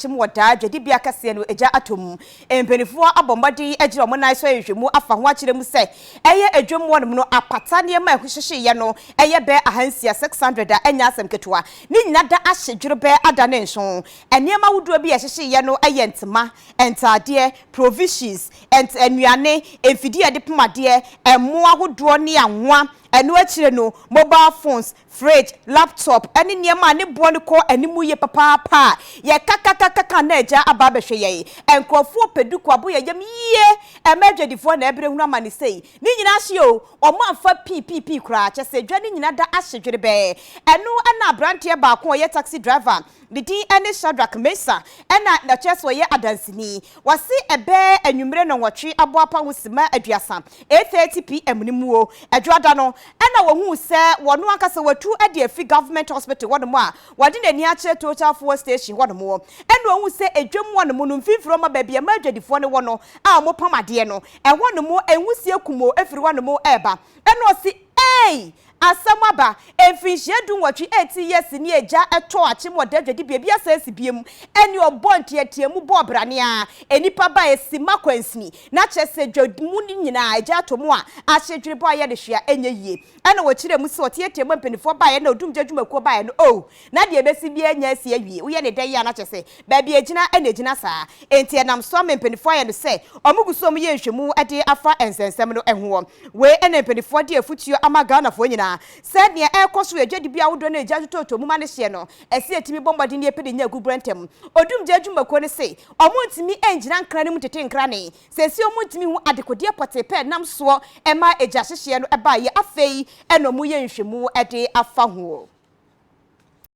Kyem wɔ daa dwadibea kɛseɛ no agya atɔ mu. Mpaninfoɔ abɔ mmɔden agyina wɔn nan so ayɛ nhwɛmu afa ho akyerɛ mu sɛ ɛyɛ adwam hɔnom no apata nneɛma a ɛhyehyeeɛ no yɛ bɛɛ ahansia, 600, a ɛnyɛ asɛm ketewa. Ne nyina da ahye dwerɛbɛɛ ada ne nson. Nneɛma ahodoɔ bi a ɛhyehyeeɛ no yɛ ntoma, ntaadeɛ, provisions, nt nnuane, mfidie a yɛde pom adeɛ, ɛmo ahodoɔ ne anwa. Ɛno akyire no, mobile phones, fridge, laptop, ne nneɛma a ne boɔ no kɔ anim yie papaapa a yɛkakakakaka na agya aba abɛhwɛ yɛn. Nkurɔfoɔ pɛ duku abo yɛn yam yie. Ɛma adwadifoɔ na ɛbrɛ hunu amane sei. Ne nyinaa ahye o, wɔamfa pii pii pii koraa, kyerɛ sɛ dwa no nyinaa da ahye dwerebɛɛ. Ɛno na aberanteɛ baako a ɔyɛ taxi driver, ne din ne Shadrack Mensah, ɛna ɔkyerɛ sɛ ɔyɛ adanseni. Wɔse ɛbɛɛ anwummere nnɔnwɔtwe aboapa ho simma aduasa, 8:30 PM, no mu o, Adwoada no, ɛna wɔhuu sɛ wɔno ankasa watu de afi Government Hospital hɔnom a wɔde n'ani akyerɛ Total Fuel Station hɔnom hɔ. Ɛna ɔhuu sɛ edwam hɔnom no mfimfini ɔma baabi a mmaa adwadifoɔ no wɔ no a wɔpam adeɛ no, ɛhɔnom nwusie kumoo firi hɔnom reba. Ɛna ɔse, Ei! Asɛm aba, mfirinhyia dunwɔtwe eti years ni agya tɔɔ akyem wɔ da dwadibea bi asan si biam ɛne ɔbɔ nteateamu bɔɔ brane a nnipa ba esi ma kwansini na kyerɛ sɛ dwa mu no nyinaa agya atɔ mu a ahye dwere bɔ ayɛ no hwee a ɛnyɛ yie. Ɛna wɔkyerɛɛ mu sɛ ɔteatea mu a mpanimfoɔ baeɛ na odumgya dwumakuo baeɛ no oh na deɛ ɛbɛsi biara nya asi awie woyɛ ne dɛn yi a na kyerɛ sɛ baabi a ɛgyina na ɛgyina saa. Enti ɛnam so ama mpanimfoɔ ayɛ no sɛ wɔn gu so wɔyɛ nhwɛmu de afa nsɛnsɛm no ho. Wei na mpanimfoɔ de afutuo ama Ghanafoɔ nyinaa sɛ nea ɛrekɔ so wɔ adwadibea ahodoɔ no a egya totɔtotɔ mu ma no hyeɛ no, ɛsɛ yɛtumi bɔ mmɔden na yɛpɛ de nya aguberɛ ntɛm. Odumgya adwumakuo no se wɔntumi ngyina nkra no mu tete nkrane. Seesei wɔntumi nhu adekodeɛ pɔtee pɛ a ɛnam soɔ ma egya hyehyeɛ no baeɛ. Afei na wɔyɛ nhwɛmu de afa ho.